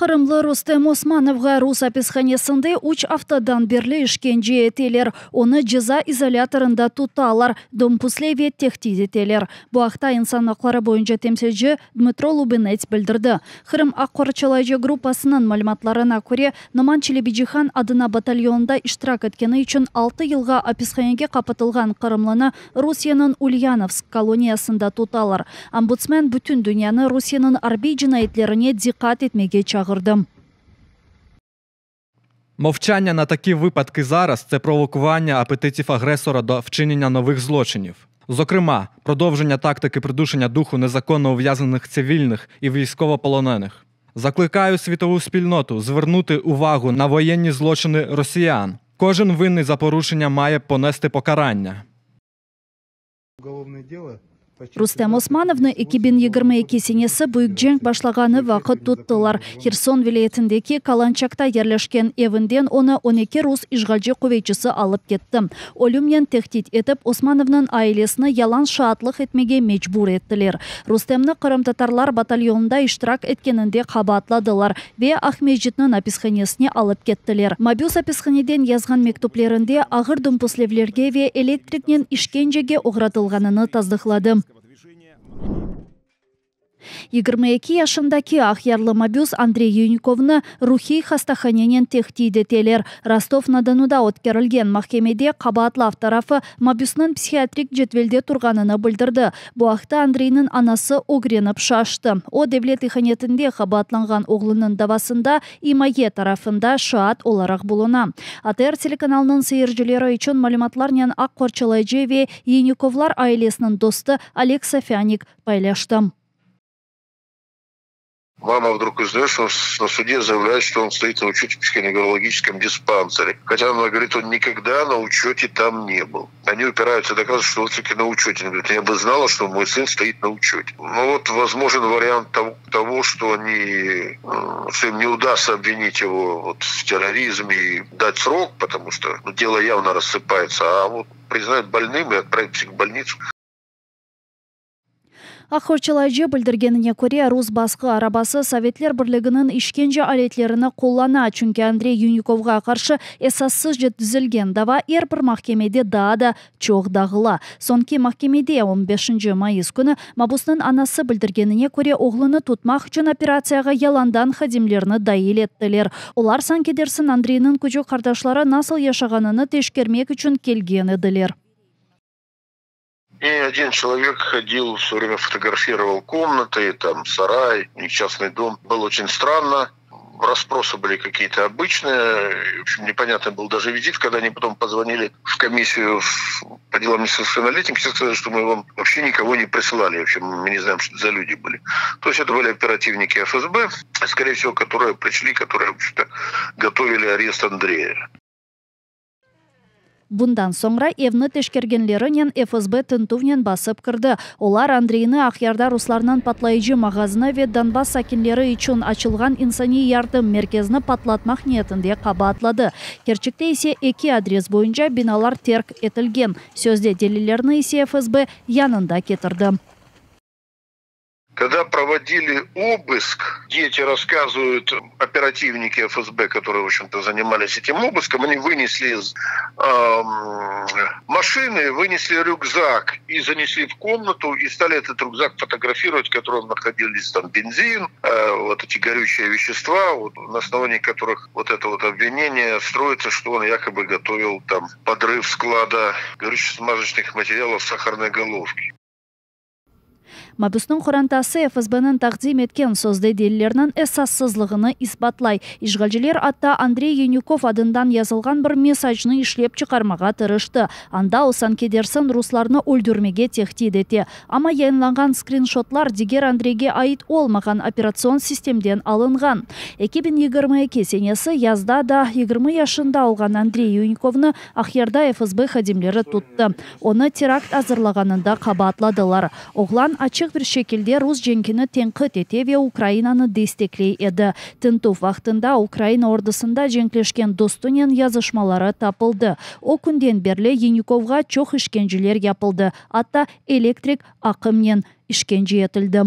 Qırımlı Rustem Osmanovğa rus apishanesinde üç aftadan berli işkence eteler. Onı ceza izolâtorında tutalar, dömpüsley ve tehdit eteler. Bu aqta insan aqları boyunca temsilci Dmıtro Lubinets bildirdi. Qırım aq qorçalayıcı gruppasınıñ malümatlarına köre, Noman Çelebicihan adına batalyonında iştirak etkeni içün altı yılğa apishanege qapatılğan qırımlını Rusiyeniñ Ulyanovsk koloniyasında tutalar. Ombudsmen bütün dünyanı Rusiyeniñ arbiy cinayetlerine diqqat etmege çağırdı. Мовчання на такі випадки зараз це провокування апетитів агресора до вчинення нових злочинів. Зокрема, продовження тактики придушення духу незаконно ув'язнених цивільних і військовополонених. Закликаю світову спільноту звернути увагу на воєнні злочини росіян. Кожен винний за порушення має понести покарання. Rustem Osmanovnı 2022 senesi büyük cenk başlağanı vaqıt tuttılar. Herson vilâyetindeki Kalançakta yerleşken evinden onı 12 rus işğalci quvetçisi alıp ketti. Ölümnen tehdit etip, Osmanovnıñ ailesini yalan şaatlıq etmege mecbur ettiler. Rustemni qırımtatarlar batalyonında iştirak etkeninde qabaatladılar ve Aqmescitniñ apishanesine alıp kettiler. Mabüs apishaneden yazğan mektüplerinde ağır dömpüslevlerge ve elektriknen işkencege oğratılğanını tasdıqladı. 22 yaşındaki aqyarlı mabüs Andrey Yunikovnı ruhiy hastahanenen tehdit eteler. Rostov-na-Donuda ötkerilgen mahkemede qabaatlav tarafı mabüsniñ psihiatrik cedvelde turğanını bildirdi. Bu aqta Andreyniñ anası ögrenip şaştı. O, devlet ihanetinde qabaatlanğan oğlunıñ davasında imaye tarafında şaat olaraq buluna. ATR telekanalınıñ seyircileri içün malümatlarnen aq qorçalayıcı ve Yunikovlar ailesiniñ dostu Oleg Sofânik paylaştı. Мама вдруг узнает, что он на суде заявляет, что он стоит на учете в психоневрологическом диспансере. Хотя она говорит, он никогда на учете там не был. Они упираются, доказывают, что он все-таки на учете. Она говорит, я бы знала, что мой сын стоит на учете. Ну вот возможен вариант того, что они, что им не удастся обвинить его вот в терроризме и дать срок, потому что ну, дело явно рассыпается, а вот признают больным и отправить в психбольницу. Aq qorçalayıcı bildirgenine köre, rus basqı arabası Sovetler Birliginiñ işkence aletlerini qullana, çünki Andrey Yunikovğa qarşı esassızca tizilgen dava er bir mahkemede daa da çoq dağıla. Soñki mahkemede, on beşinci mayıs künü, mabusnıñ anası bildirgenine köre, oğlunı tutmaq içün operatsiyağa yalandan hadimlerni dail ettiler. Olar, sanki dersin, Andreyniñ küçük qardaşları nasıl yaşağanını teşkermek içün kelgen ediler. И один человек ходил, все время фотографировал комнаты, там сарай, у них частный дом. Было очень странно. Расспросы были какие-то обычные. В общем, непонятный был даже визит, когда они потом позвонили в комиссию по делам несовершеннолетних, все сказали, что мы вам вообще никого не присылали. В общем, мы не знаем, что это за люди были. То есть это были оперативники ФСБ, скорее всего, которые пришли, которые, в общем-то, готовили арест Андрея. Bundan soñra evni teşkergenlerinen FSB tintüvnen basıp kirdi. Olar Andreyni Aqyarda ruslarnıñ patlayıcı mağazını ve Donbass sakinleri içün açılğan insaniy yardım merkezini patlatmaq niyetinde qabaatladı. Kerçekte ise eki adres boyunca binalar terk etilgen. Sözde delillerni ise FSB yanında ketirdi. Когда проводили обыск, дети рассказывают, оперативники ФСБ, которые, в общем-то, занимались этим обыском, они вынесли из э, машины, вынесли рюкзак и занесли в комнату, и стали этот рюкзак фотографировать, в котором находились там бензин, э, вот эти горючие вещества, вот, на основании которых вот это вот обвинение строится, что он якобы готовил там подрыв склада горюче-смазочных материалов сахарной головки. Mabüsniñ qorantası FSBniñ taqdim etken sözde delillerniñ esassızlığını isbatlay. İşğalciler atta Andrey Yunükov adından yazılğan bir mesacnı işlep çıqarmağa tırıştı. Anda o sanki dersin ruslarnı öldürmege tehdit ete. Amma yayınlanğan skrinşotlar diger Andreyge ait olmağan operatsion sistemden alınğan. 2022 senesi yazda daa 20 yaşında olğan Andrey Yunikovnı Aqyarda FSB hadimleri tuttı. Onı terakt azırlağanında qabaatladılar. Oğlan açıq. Açıq bir şekilde rus cenkini tenqit ete ve Ukrainanı destekley edi. Tintüv vaqtında Ukraina ordusında cenkleşken dostunen yazışmaları tapıldı. O künden berli Yenikovğa çoq işkenceler yapıldı, atta elektrik aqımnen işkence etildi.